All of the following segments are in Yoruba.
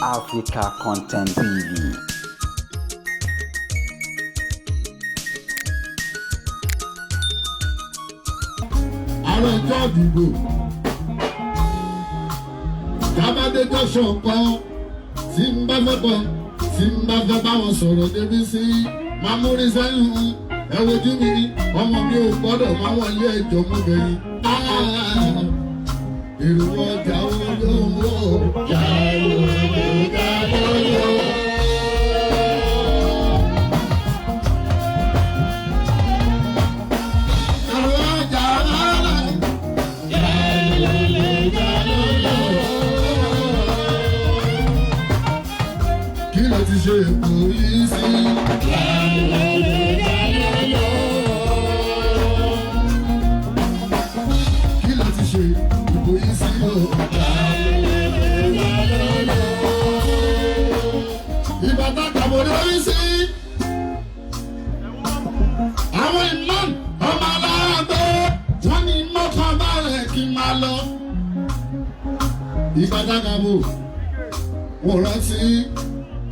Africa Content TV. Àwọn ìjọ ìdìbò tábàdé junction kan tí ń bá fẹ́ kọ́, tí ń bá fẹ́ bá wọn sọ̀rọ̀ débi sí mamúrí sẹ́yìn. Ẹ wojú mi, ọmọ mi ò gbọ́dọ̀ máa wọlé ẹjọ́ mú bẹ̀yìn. Èrò ọjà olówó jàló jàló. Èrò ọjà olówó. Kí ló ti ṣe èkó yìí sí? Kí ló ti ṣe èkó yìí sí o? Ìbàdàn kàbọ̀ lórí sí. Àwọn imam ọmọ aláàgbẹ̀ wọ́n ní mọ́kàn balẹ̀ kí n máa lọ. Ìbàdàn kàbọ̀ wọ́n rántí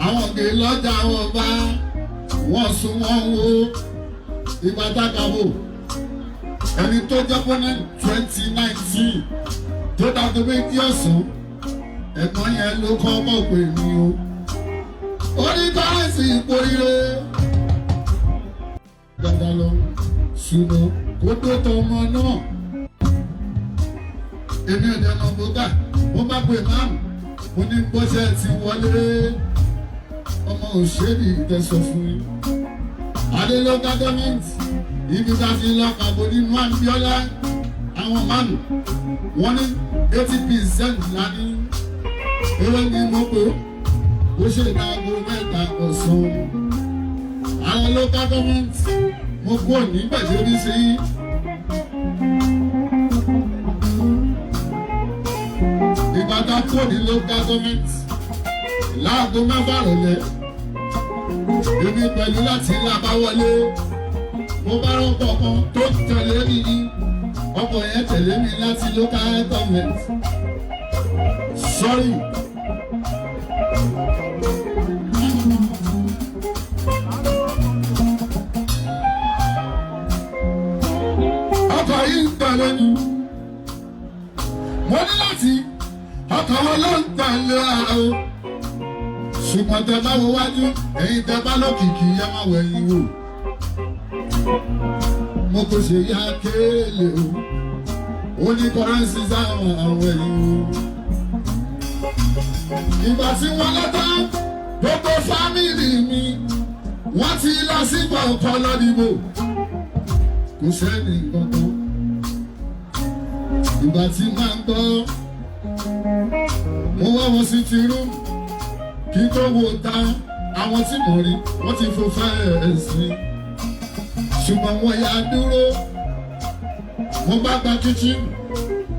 àwọn òkè lọ́jà wọn bá wọ́n sún wọ́n wo ìbátákàbò ẹni tó jẹ́ pọ́nẹ́ 2019 tó dàgbé 2 ọ̀sán, ẹ̀gbọ́n yẹn ló kọ́ mọ̀ pé mi o ó ní kọ́rẹ́sì ìporíire gbàgbà lọ, ṣùgbọ́n kó tó tọmọ náà, èmi ò dẹnu bókà. Mo bá pè máàmù, mo ní bọ́sẹ̀ ti wọlé, ọmọ òṣèlú ìtẹ̀sọ̀ fún mi. Adé local government, ibi tá a ti lọ kàbọ̀ nínú Abíọ́lá, àwọn máàmù wọ́n ní 80% lání. Eré ni mo pè ó ṣe ní aago 3 ọ̀sán. Àwọn local government, mo kúrò nígbà tí ó ní sí. Ìgbà tá a kúrò ní local government láago 6 rọ̀lẹ́, èmi pẹ̀lú láti lábáwọlé, mo bá rọ́pọ̀ kan tó tẹ̀lé mi ní ọkọ̀ yẹn tẹ̀lé mi láti local government. Sorry. Ọkọ̀ yìí ń tẹ̀lé mi. Mo ní láti ọkọ̀ wọn ló ń tẹ̀lé ara o, ṣùgbọ́n tẹ bá wo wájú, ẹ̀yin tẹ bá lókìkí, ẹ má wẹ̀yìn wò. Mo kò ṣe yá kéèlè o, ó ní kọ́rẹ́nsì sáwọn àwọn ẹ̀yìn wò. Ìgbà tí wọ́n lọ́tọ́, gbogbo family mi wọ́n ti lọ sí kọ̀ọ̀kan lọ́dìbò, kò sẹ́ni kankan. Ìgbà tí máa ń gbọ́, mo wá wọn sí ti room kí tó wo ta àwọn tí mo rí, wọ́n ti fò fence, ṣùgbọ́n wọ́n yà dúró. Mo bá gba kitchen,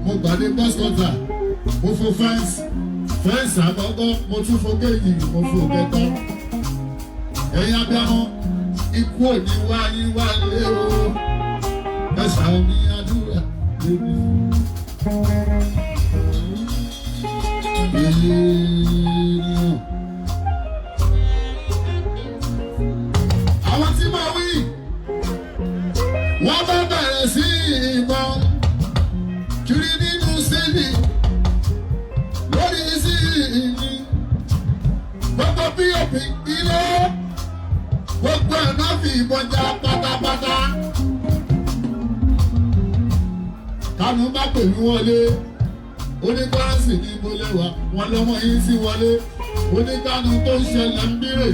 mo gbà dé bus cutter, mo fò fence, fence àkọ́kọ́, mo tún fò kéyìí, mo fò kẹta. Ẹ̀yin abiyamọ, ikú ò ní wá yín wá lé o. Ẹ ṣàmì àdúrà lórí. Ènìyàn. Àwọn tí mo wí, wọ́n bá bẹ̀rẹ̀ sí ìbọn kiri nínú sílì lórí sílì ní gbogbo POP ilé, gbogbo ẹ̀ náà fi ìbọn já pátápátá. Kánú bá pè mí wọlé, oníkọ́rẹ́sì ní mo lẹ́wà wọn lọ́mọ yín sí wọlé. Oníkánú tó ń ṣẹlẹ̀ ń bírè,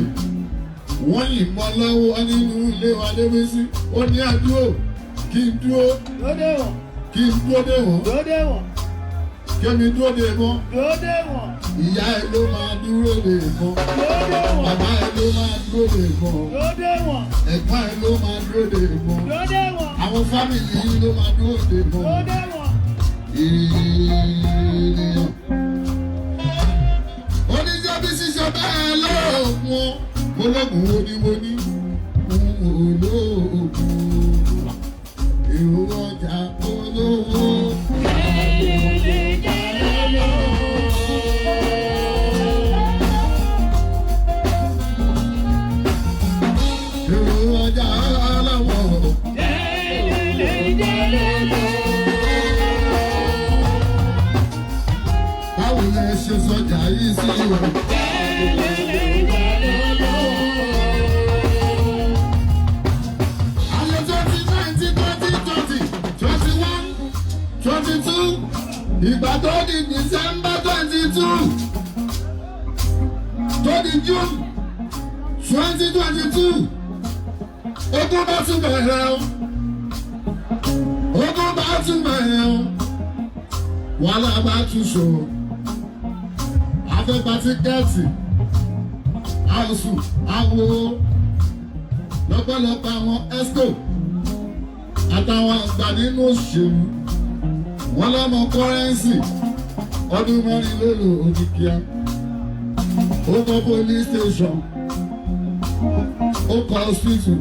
wọ́n yìnbọn lọ́wọ́ nínú ilé wa lébísí. Ó ní àdúró kí n dúró. Dóde wọ̀n. Kí n dúró dé wọ́n. Dóde wọ̀n. Kémi dúró dé wọ́n. Dóde wọ̀n. Ìyá ẹ ló máa dúró dé wọ́n. Dóde wọ̀n. Bàbá ẹ ló máa dúró dé wọ́n. Dóde wọ̀n. Ẹ̀gbọ́n ẹ ló máa dúró dé wọ́n. Dóde wọ̀n. Àwọn family yìí ló máa dúró dé wọ́n. Dóde wọ̀n. Ènìyàn oníjẹ́ bí ṣíṣe bẹ́ẹ̀ lóògùn ológun wo ni mo ní olóògùn èrò ọjà olówó. Lele jalolo. Báwo lẹ ṣe sọjà yìí sí o? Ayé 2019, 2020, 21, 22, ìgbà tó di December 22, tó di June 2022, ogun bá tún bẹ̀rẹ̀ o, ogun bá tún bẹ̀rẹ̀ o, wàhálà bá tún ṣòro, afẹ́gbà ticket, àwòsù àwò lọ́pọ̀lọpọ̀ àwọn exco àtàwọn àgbà nínú òṣèlú wọn lọ́mọ currency ọdún 4 ló lò ó ní kíá. Ó kọ́ police station, ó kọ́ hospital,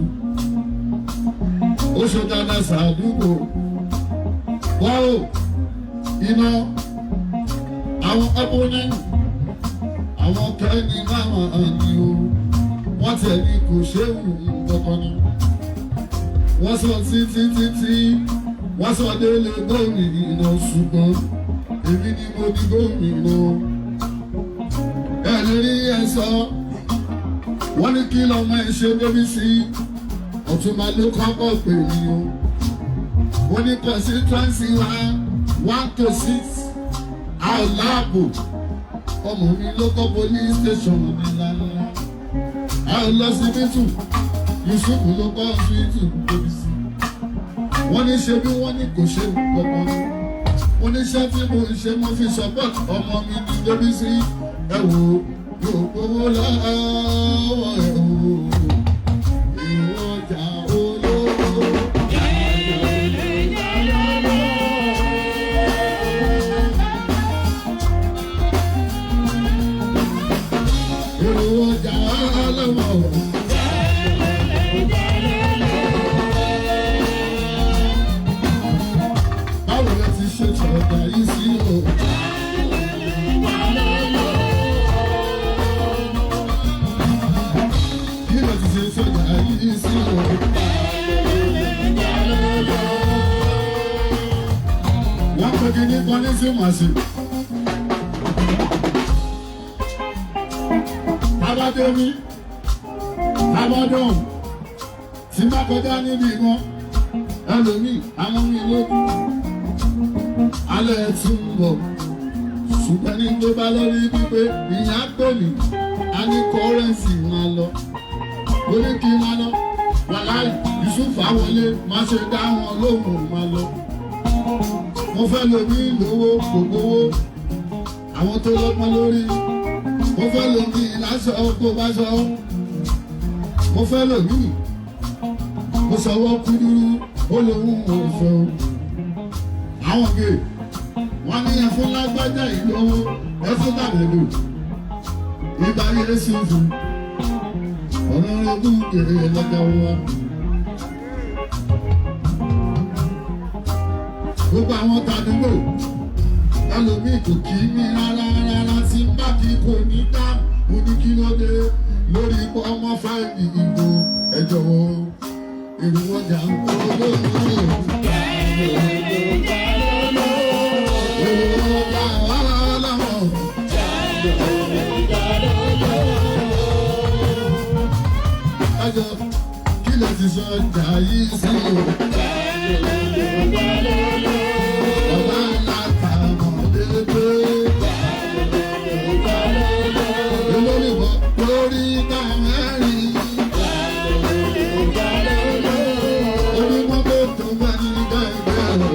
ó ṣe dáadáa sàdúgbò wáò iná. Àwọn opponent, àwọn kẹ́ni láwọn àní o, wọ́n tẹ̀lé kò ṣéwù kankan ni. Wọ́n sọ títí títí, wọ́n sọ délé gómìnà, ṣùgbọ́n èmi ni mo di gómìnà. Ẹ lè rí ẹ sọ. Wọ́n ní kí lọ́mọ ẹ ṣe débi sí. Ọ̀túnba ló kọ́kọ́ pè mí o. Wọ́n ní constituency wa 1 to 6 àláàbò. Ọmọ mi ló kọ́ police station ní ńláńlá. A ò lọ síbítù, Yusuf ló kọ́ hospital débi sí. Wọ́n ní ṣe bí wọ́n ní kò ṣe kankan. Mo ní iṣẹ́ tí mo ń ṣe, mo fi support ọmọ mi ní débi sí. Ẹ wò ó, yóò gbowó lọ́wọ́ ẹ̀ o. Èrò ọjà olówó. Èrò ọjà ọlọ́mọ. Báwo lẹ ti ṣe sọ̀dà yìí sí o? Kí lẹ ti ṣe sọ̀dà yìí sí o? Wọ́n pe kíní kan ní símọ̀sí. Tábàdémi, tábàdàn, tí má kọjá níbi ìmọ̀, ẹlòmíì, àwọn mi lójú. Alẹ́ tún ń bọ̀, ṣùgbọ́n ní tó bá lórí wípé ìyá pè mí, a ní currency máa lọ. Ó ní kí n máa lọ, wàláì, Yusuf àwọlé, má ṣe dá wọn lóhùn, máa lọ. Mo fẹ́ lomi lówó kò gbowó, àwọn tó lọ́gbọ́n lórí. Mo fẹ́ lomi láṣọ kó bá ṣọ. Mo fẹ́ lomi, mo sọwọ́ kúdúrú, ó lóhùn ò fẹ́ o. Àwọn gè wọ́n ní ẹfún lágbájá ìlówó, ẹfún tàbẹ̀lú. Ìgbà yẹn sì fún ọ̀nà ogún gèrè lọ́jọ́ wa. Gbogbo àwọn tàdúgbò, ẹlòmíì kò kí mi rárá rárá, tí n bá kí kò ní dá. Mo ní kí ló dé lórí ipò ọmọ fáìlì ìbò ẹ jọ̀wọ́ èrò ọjà ń kó lórí. Èrò ọjà wà láwọn. Ẹjọ́ kí lè ti sọ ọjà yìí sí o? Ọba ńlá kàmọ́ dédé. Olólùbọ̀ lórí kámẹ́rì. Onímọ́tò tó bá ní gẹ́gẹ́ o.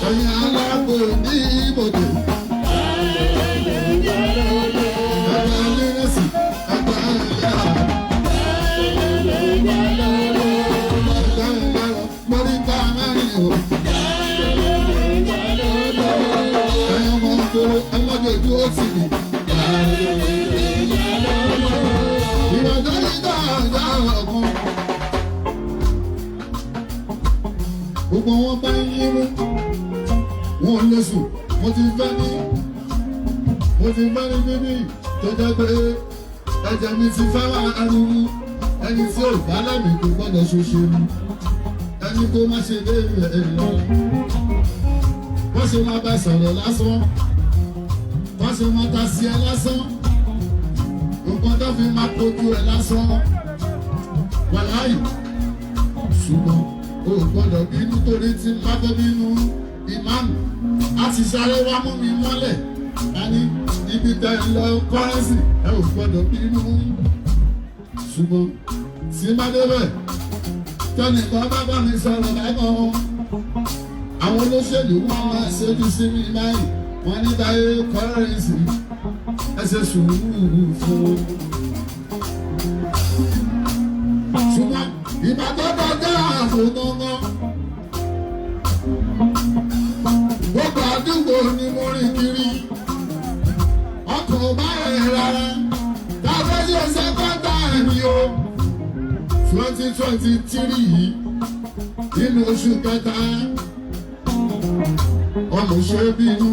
Ẹ̀yin alágbò ní ibodè. Ẹgbẹ́ onírẹ̀sì, ẹgbẹ́ ẹ̀yà. Ẹgbẹ́ ẹ̀yà lórí kámẹ́rì o. Ẹ̀yin ọmọ ìgboro ẹlọ́dẹ̀ dúró tì mí. Ìrọ̀jọ́ yìí dáadáa ọ̀kan. Gbogbo wọn bá ń yín mú. Wọn ò lè sùn. Mo ti fẹ́ ní bíbí tó jẹ́ pé ẹ̀jẹ̀ mi ti fẹ́ wá ariwo. Ẹni tí ò bá lẹ́mìí kò gbọ́dọ̀ ṣoṣo ni. Ẹni kó má ṣe dé ilẹ̀ ẹ̀ lọ. Wọ́n Wọ́n ṣe máa bá sọ̀rọ̀ lásán, wọ́n ṣe máa ta sí ẹ lásán, nǹkan tó fi máa kojú ẹ lásán. Wàláyì, ṣùgbọ́n o gbọ́dọ̀ bínú torí tí n bá fẹ́ bínú ìmáàmù á ti sáré wá mú mi mọ́lẹ̀. A ní ibi tẹ́ ń lọ kọ́rẹ́nsì, ẹ ò gbọ́dọ̀ bínú. Ṣùgbọ́n tí má débẹ̀, tẹ́nìkan bá bá mi sọ̀rọ̀ bákan, àwọn olóṣèlú wọn máa ṣojú sí mi báyìí, wọn ní Táyé Currency ẹ ṣe sùúrù fún un. Ṣùgbọ́n ìgbà tó kọjá ààbò gangan, gbogbo àdúgbò ni mo rìn kiri, ọkọ̀ ò bá rẹ̀ rárá, táwọn ṣe sẹ́kọ́ńtà ẹ̀mí o. 2023 yìí nínú oṣù kẹta, ọmọ ṣe bínú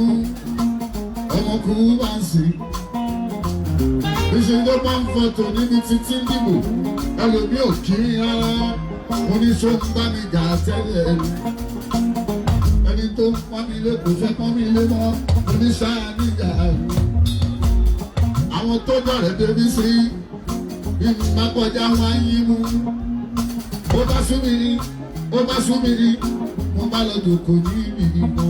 ọmọkùnrin bá ń sìn níṣẹ́ ló bá ń fọ́tò níbi títí ń dìbò, ẹlòmí ò kí ń rárá. Oníṣó ń bá mi jà tẹ́lẹ̀, ẹni tó ń pọ́n mi lé kò fẹ́ pọ́n mi lé mọ́, oníṣáà níjà. Àwọn tó jọ̀rẹ̀ débi sí bí n bá kọjá wọn á yín mú. Ó bá sú mi ní, ó bá sú mi ní, mo bá lọ jòkó ní ibi ìbò.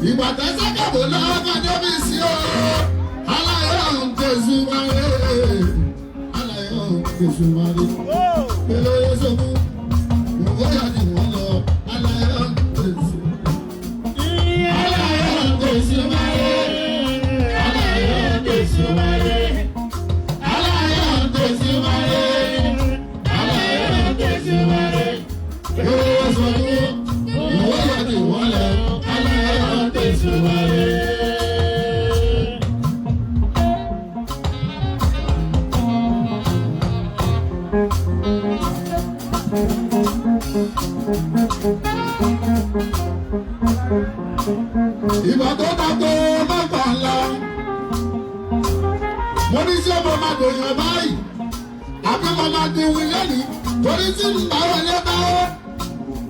Ìgbà tẹ́sẹ̀ kàbọ̀ lọ́wọ́ kan débi sí o, aláyọ̀ ń tẹ̀sùn wáyé, aláyọ̀ ń tẹ̀sùn wáyé. Pẹ̀lú sọ́kù, ìwọ́yà ni wọ́n lọ, aláyọ̀ ń tẹ̀sùn. Aláyọ̀ ń tẹ̀sùn wáyé, aláyọ̀ ń tẹ̀sùn wáyé. Aláyọ̀ ń tẹ̀sùn wáyé, aláyọ̀ ń tẹ̀sùn wáyé. Pẹ̀lú sọ́kù, ìwọ́yà ni wọ́n lọ, aláyọ̀ ń tẹ̀sùn wáyé. Ìgbà tó bá tó mọ́kànlá, mo ní ṣé mo máa dòyàn báyìí àbí mo máa diwin lẹ́nìí, torí tí n bá wọlé báwọ́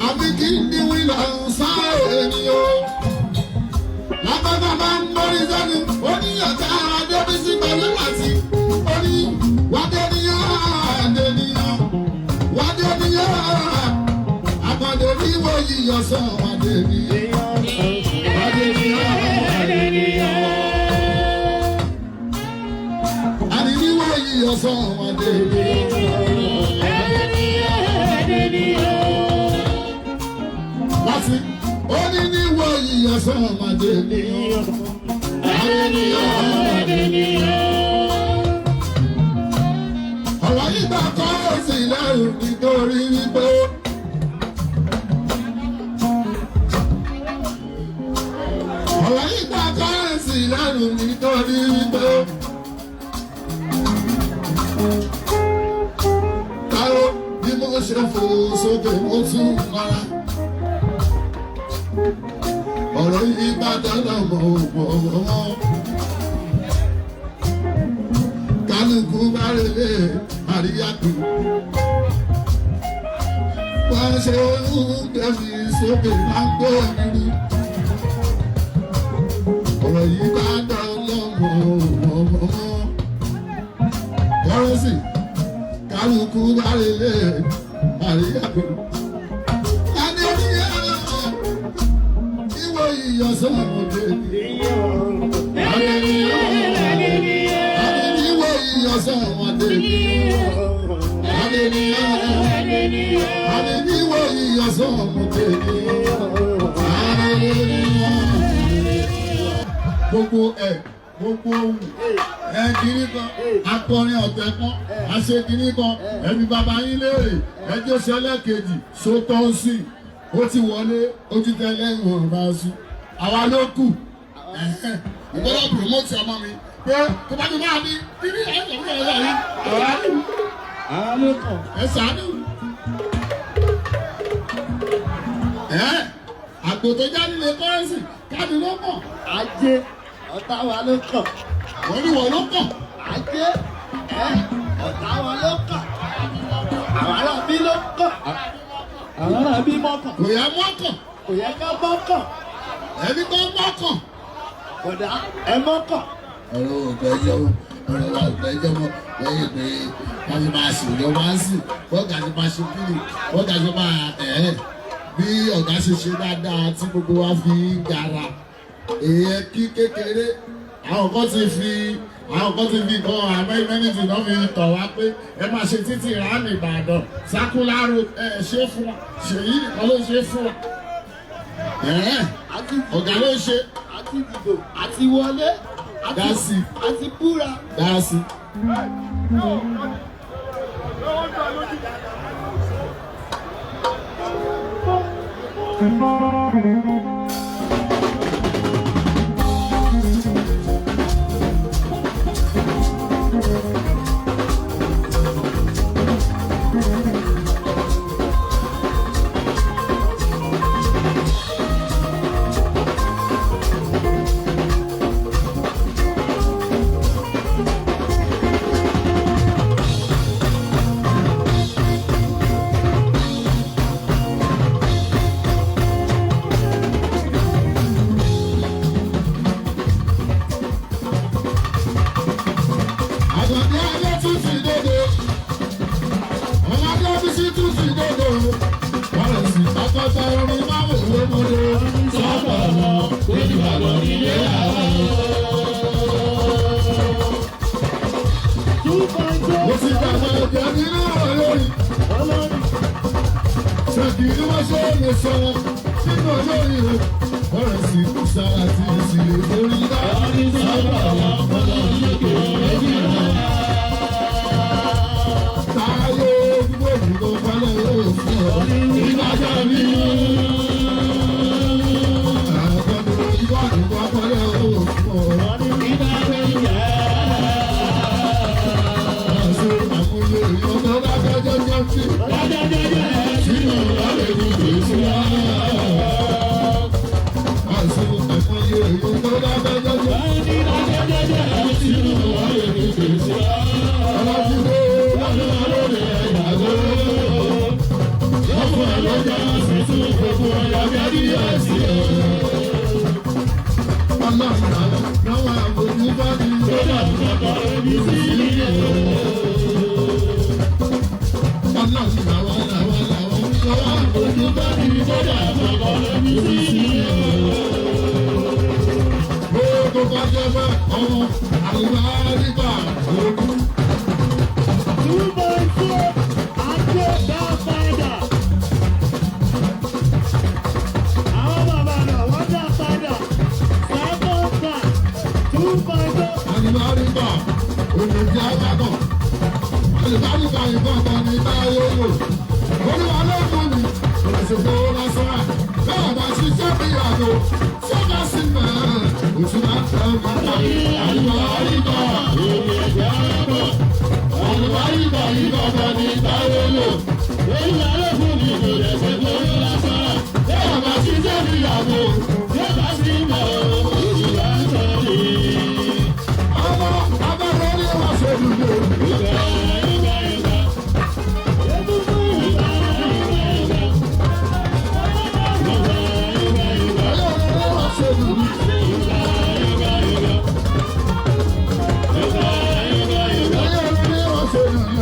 àbí kí n diwin lọ sáré ni o. Lábàbà máa ń mórí sẹ́nu, ó ní ọ̀tá Adébísí pẹ̀lú àti ó ní wádé níyàn, àdéníyàn, wádé níyàn, àkàndé níwò yíyọ sọ wádé níyàn, wádé níyàn, àdéníyàn. Àní níwò yíyọ sọ wádé níyàn. Láti ó ní níwò yíyọ sọ wádé níyàn, àdéníyàn, àdéníyàn. Ọ̀rọ̀ yìí gbà kọ́ sí lẹ́rù nítorí wípé. Ọ̀rọ̀ yìí gbà kọ́ sí lẹ́rù nítorí wípé. Táwo bí mo ṣe fò sókè mo tún mara. Ọ̀rọ̀ yìí gbà dandan mọ̀ mọ̀ mọ́. Kálukú bá relé àríyá kù. Wọ́n ṣe ń gbẹ̀mí sókè máa ń gbé mi rú. Ọ̀rọ̀ yìí bá dán lọ́mọ ọmọ. Kọ́rọ́sì, kálukú bá relé àríyá kù. Adéníyà ìwọ ìyọ̀sán òde ni. Adéníyà ìwọ ìyọ̀sán òde ni. Adéníyà ìwọ ìyọ̀sán òde ni. Adéníyà. Gbogbo ẹ̀ gbogbo ohun ẹ kiri kan akọrin ọ̀tẹ̀ kan àṣẹ kiri kan ẹbí bàbá yín léèrè ẹjọ́ ṣẹlẹ̀ kejì sótọ́nsì ó ti wọlé ojú tẹ́lẹ̀ ìwọ̀n bá sùn àwa ló kù. Ìgbọ́dọ̀ promote ọmọ mi pé tó bá ti máa ní kíní ẹ̀sán fún ẹ̀sán yìí ẹ̀ ṣàánú ẹ̀ àgbò tó já nílé kọ́rẹ́nsì káàdì ló mọ̀. Ajé ọ̀tá wa ló kàn. Wọ́n ní wọ́n ló kàn. Ajé ọ̀tá wa ló kàn. Àwọn ará bí ló kàn. Àwọn ará bí mọ́kàn. Kò yẹ mọ́kàn. Kò yẹ ká mọ́kàn. Ẹni tó mọ́kàn. Bọ̀dá ẹ mọ́kàn. Ọ̀rọ̀ ògbẹ́jọ́ ọ̀rọ̀ wa ògbẹ́jọ́ mọ́ lẹ́yìn pé wọ́n ti máa sìn lọ wá sí wọ́n kà sí máa ṣe kíni wọ́n kà sí máa ẹ̀ bí ọ̀gá ṣe ṣe dáadáa tí gbogbo wa fi ń gara èèyàn kí kékeré àwọn kan ti fi àwọn kan ti fi kan amẹ́mẹ́nìtì náà fi tọ̀ wá pé ẹ máa ṣe títì ránì Ìbàdàn sákúlárò ẹ ṣe fún wa ṣèyí nìkan ló ṣe fún wa ẹ̀ẹ́ Àti ọ̀gá ló ṣe àti dìbò àti wọlé àti Dá sí. àti búra. dá sí. Àgbàdo ayé tún ti dòdò. Ọmọdé bísí tún ti dòdò. Wọ́n sì takọ́tà orin máa wò ló mọ́dé. Sọ́pọ̀ ọmọ Ìbàdàn nílé àwọn. 2.0 Mo ti gbàgbọ́ ẹ̀jẹ̀ nínú olórí. olórí. Ṣèkì ni wọ́n ṣe lè sọ̀rọ̀ nínú olórí o. Wọ́n sì kú sára tí o sì lè borí dá. Sọ́pọ̀ ọmọ Táyé gbogbo ìgbò falẹ̀ yóò fún ọ. Ìbájá mi. Àgbọ̀dọ̀ ìgbà ìgbà falẹ̀ yóò fún ọ. Àṣé àmúyẹ èèyàn tó bá fẹ́ jẹ́jẹ́ sí. Sínú ọ̀rẹ́ mi kò sí wá. Àṣé àmúyẹ èèyàn tó bá fẹ́ jẹ́jẹ́. Sínú ọ̀rẹ́ mi kò sí wá. Ọlọ́dúnrún lọ́dún lórí ẹ̀yàgò. Lọ́fún ẹ̀lọ́jà sì tún gbogbo ọ̀yà bí ẹ̀sìn ẹ̀. Ọlọ́run làwọn àbójú bá ní lọ́dọ̀ Ọlọ́run làwọn làwọn làwọn lọ́wọ́ àbójú bá ní lọ́dọ̀ Gbogbo bàjẹ́ bá ọmọ àlùbá nígbà òkú. 2.0 àti dá padà. Àwọn bàbá náà wọ́n dá padà. Second time 2.0. Àlùbáríkà òmìnira àgbàgbọ́. Àlùbáríkà ìbọn kan ní táyé wò. Olúwa ló mú mi, òṣèlú lásán. Bẹ́ẹ̀ bá ṣiṣẹ́ bí àgbo, sọ́kà sí mẹ́rin. Òṣùnà tẹ̀ mọ́ta. Àlùbáríkà òmìnira àgbàgbọ́. Àlùbáríkà ìbọn kan ní táyé wò. Olúwa ló mú mi, òṣèlú lásán. Bẹ́ẹ̀ bá ṣiṣẹ́ bí àgbo, sọ́kà sí mẹ́rin. Òṣùnà tẹ̀ ọmọ abẹ́rẹ́ ní wàá ṣe dùdú. Abẹ́rẹ́ ní wàá ṣe dùdú. Abẹ́rẹ́ ní wàá ṣe dùdú.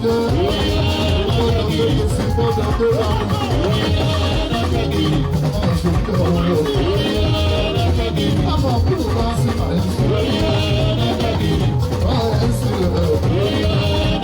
jẹ́. Gbọ́dọ̀ gbé sí gbọ́dọ̀ gbé wà. Ọmọ kúrò bá sí màá sùn. Ọ̀rẹ́ sí rẹ̀.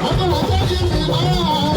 Ọmọ ọjọ́ yìí mi náà.